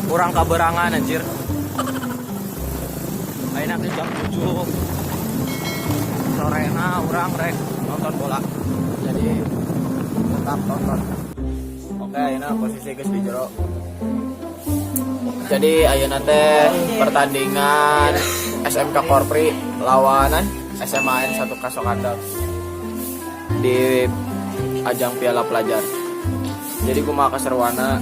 Urang kabeurangan, anjir. Ayeuna teh jam 7 sorena, urang rek nonton bola. Jadi tetap tonton. Oke, ayeuna posisi geus di jero. Jadi ayeuna teh pertandingan SMK Korpri lawanan SMAN 1 Kasokandel di ajang Piala Pelajar. Jadi kumaha keseruanna,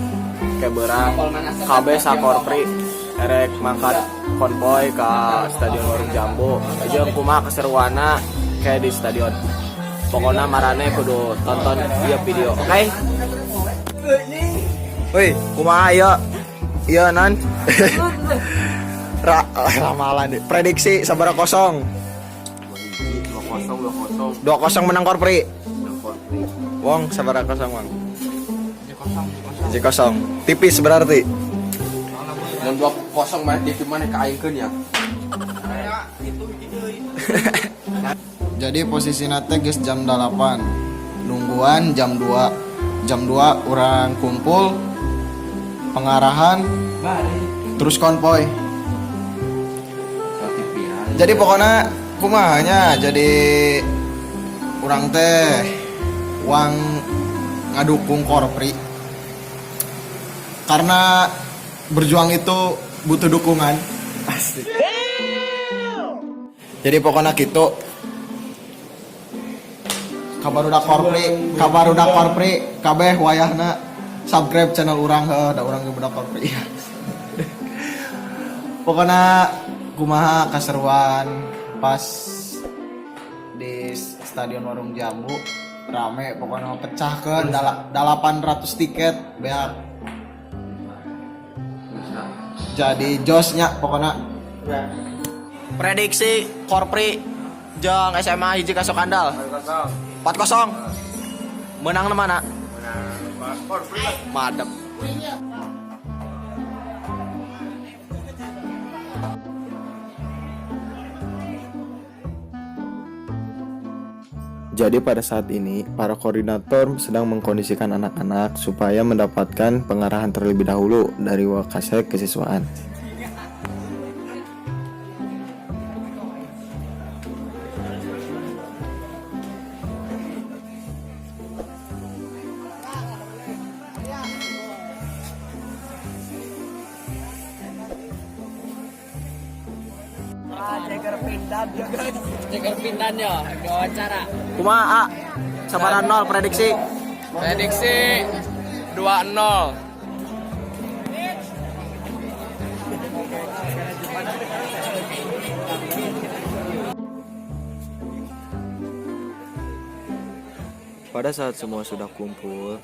ke beurang kabeh sakorpri erek mangkat konvoy ke Stadion Warung Jambu jeung kumaha keseruanna kayak di stadion. Pokoknya maraneh kudu tonton ieu video, oke? Woi, kumaha ieu? Iya nan. Ramalan deh. Prediksi sabaraha kosong? 2-0, 2-0. 2-0 menang Korpri. Wong, sabaraha kosong, Wong? Hiji kosong. Tipis berarti. Mun 2-0 mah TV mana kaingkeun ya. Jadi posisi teh geus jam 8. Nungguan jam 2. Jam 2 urang kumpul, pengarahan, terus konvoy. Jadi pokoknya kumaha nya, jadi urang teh uang ngadukung Korpri karena berjuang itu butuh dukungan. Asik. Jadi pokoknya gitu. Kabar udah Korpri, kabar udah Korpri, kabeh wayahna subscribe channel urang, heuh, da urang ge budak Korpri. Pokoknya kumaha keseruan pas di Stadion Warung Jambu, rame pokoknya, pecahkan 800 tiket beak. Jadi josnya pokoknya. Prediksi Korpri jeung SMA 1 Kasokandal 4-0. Menang mana? Madep. Jadi pada saat ini, para koordinator sedang mengkondisikan anak-anak supaya mendapatkan pengarahan terlebih dahulu dari Wakasek Kesiswaan. Ceker pindan ya, diwawancara. Kumaha, A? Sabaraha nol prediksi? Prediksi 2-0. Pada saat semua sudah kumpul,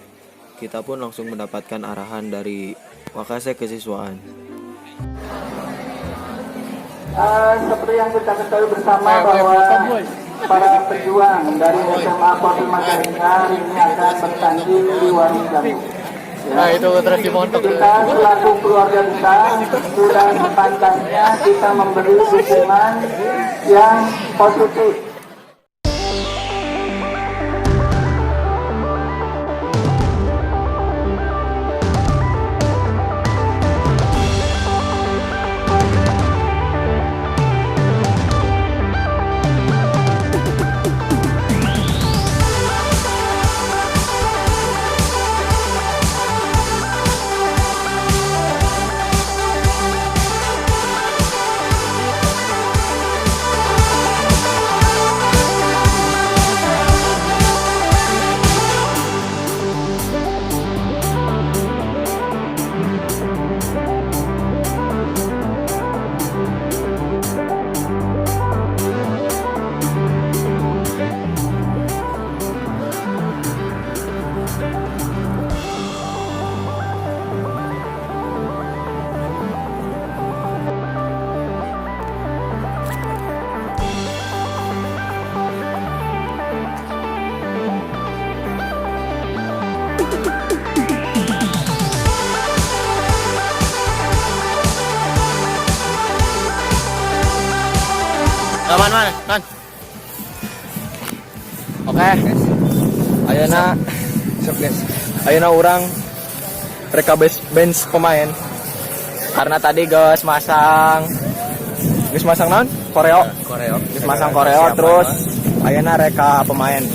kita pun langsung mendapatkan arahan dari Wakasek Kesiswaan. Seperti yang kita ketahui bersama bahwa para pejuang dari SMA Korpri Majalengka hari ini akan bertanding di Warung Jambu. Ya. Nah, itu terus dimontok. Kita selaku keluarga besar sudah sepantasnya kita memberi dukungan yang positif. Aman mana? Nan. Oke. Ayeuna, ayeuna urang Reka bench pemain. Karena tadi geus masang, geus masang naon? Koreo. Koreo. Geus masang koreo, terus ayeuna reka pemain.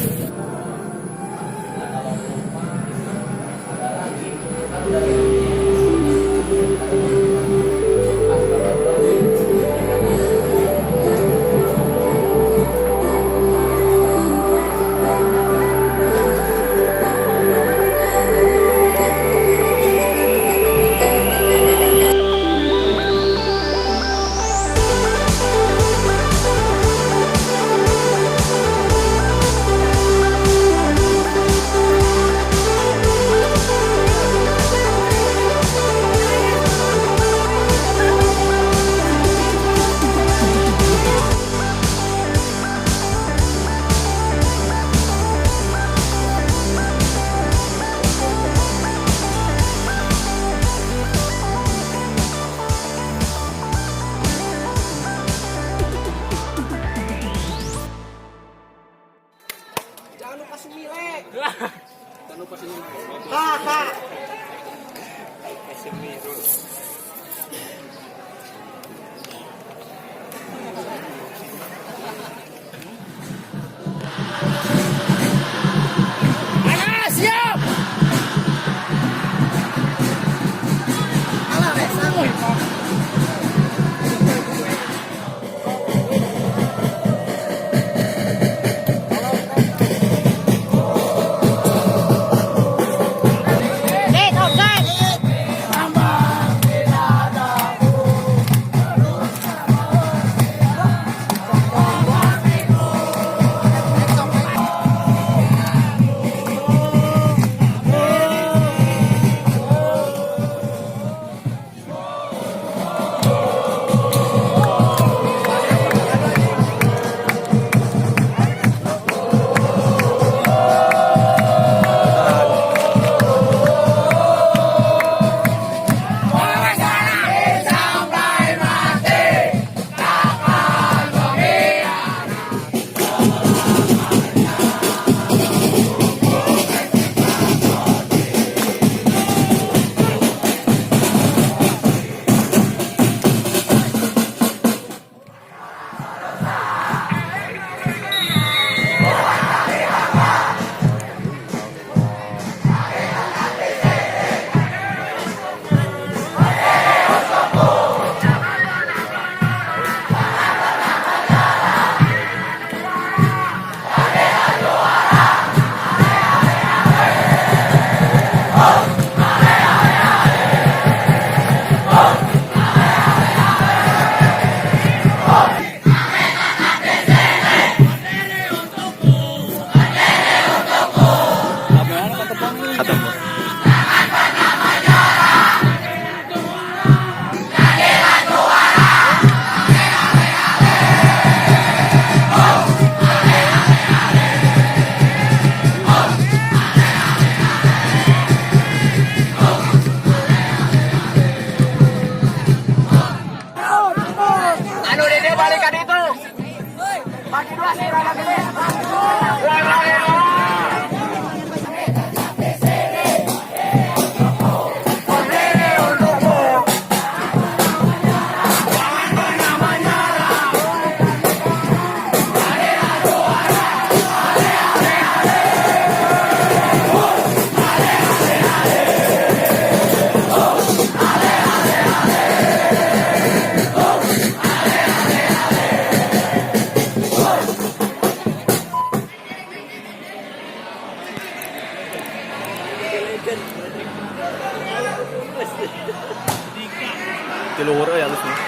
Di luhur euy halus nih.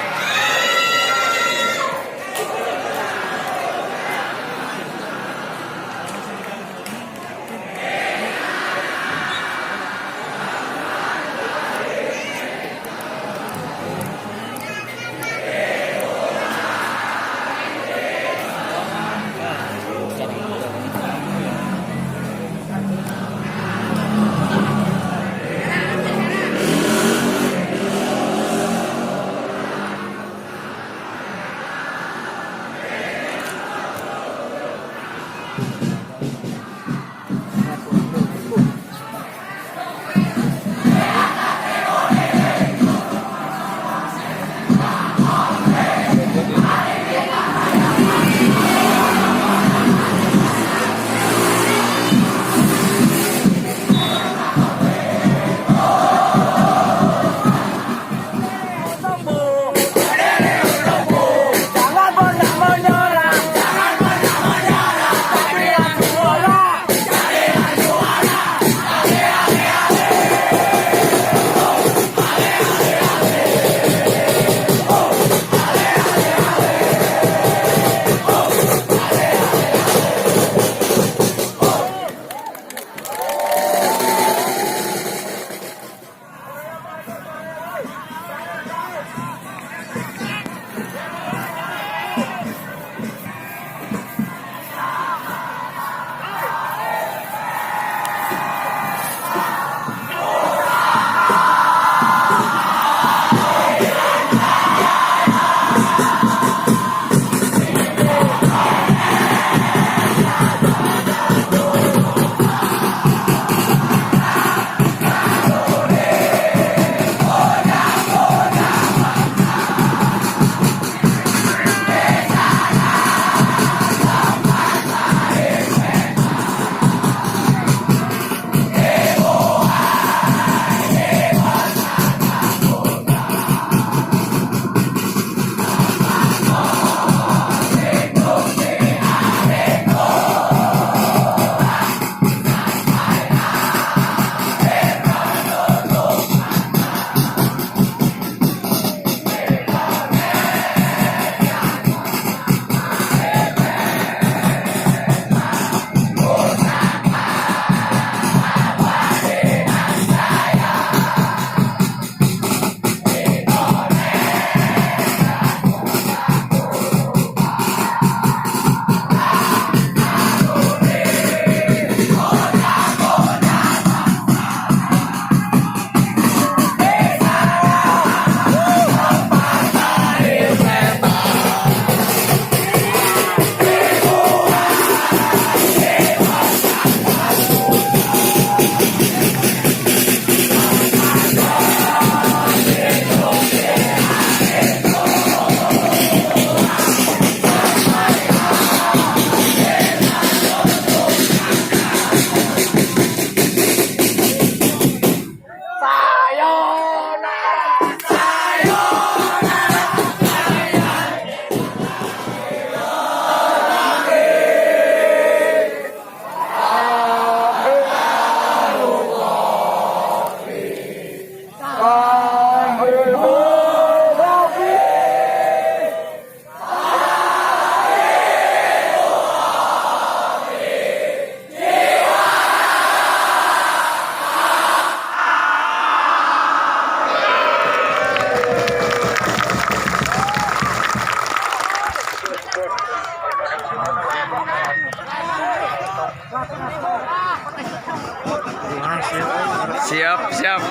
Siap, siap.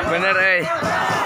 Bener, eh.